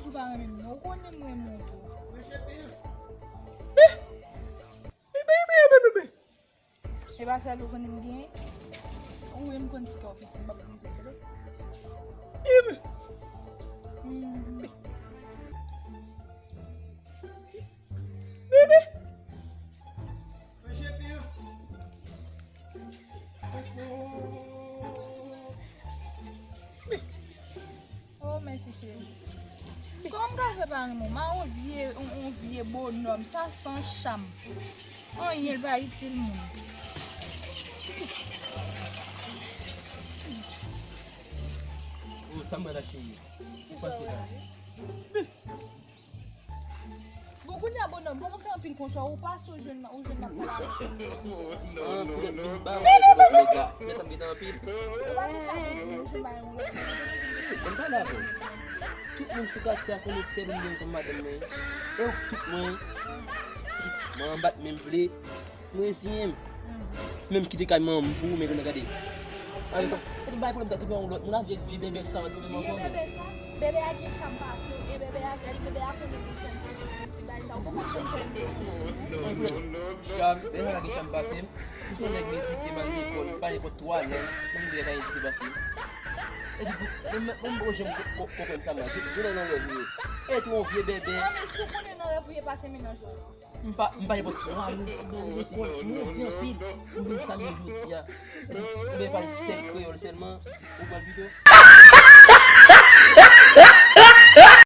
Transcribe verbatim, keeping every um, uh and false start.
Ou pa renmen m non, ou konnen m renmen w tou. E pa sèl ou konnen m genyen. Ou wè m konn ti kè w piti, m p ap brize l, tande. Oh, mèsi, cheri. Kòman m ka fè pa renmen w? M a yon vye, yon, yon vye bonòm, sa san cham. Anyen, l pa itil moun. Oh, sa m wè la, cheri. Ou panse la? Bon, kounye a, bonòm, bon, ou fè anpil konsa, ou pase, ou jwenn, ou jwenn m ap pale avè w. Ah, poutèt vin ba ou, nèg la, nèg la, mèt ap gentan anpil. Ou pa gen sa pou di, ou jwenn ba yon lòt nèg. Bon, m pale avè w. Tout moun sou katye a konnen sèl ou m gen kòm madanm mwen. Se ou k tout mwen. Mwen anba men m vle. Mwen reziyen m. Menm kite kay manman m pou ou, men kounye a gade. Gade, gade, bay pwoblèm, ta tounen yon lòt moun avèk vye bèbè sa, tounen yon lòt moun. Vye bèbè sa? Bèbè a gen cham pase w, e bèbè a, gade, bèbè a konnen pou fè m ti soufri, ti bay sa, ou poko janm fè m yon jou, non. Cham, bèbè a gen cham pase m. M se yon nèg m edike, m al lekòl, m pale nenpòt twa lang, menm bèbè a ka edike pase m. Epi, mwen, mwen, mwen, poko janm ko-, ko-, konprann sa, mwen. Gen, gen lè nan rèv ou ye. E tou yon vye bèbè. Non, men si w konnen nan rèv ou ye pase mennaj ou. M pa, m pa nenpòt twa moun, m lekòl, m redi anpil. M vin sa m ye jodi a. Ou vin pale sèl kreyòl sèlman, ou pran pito.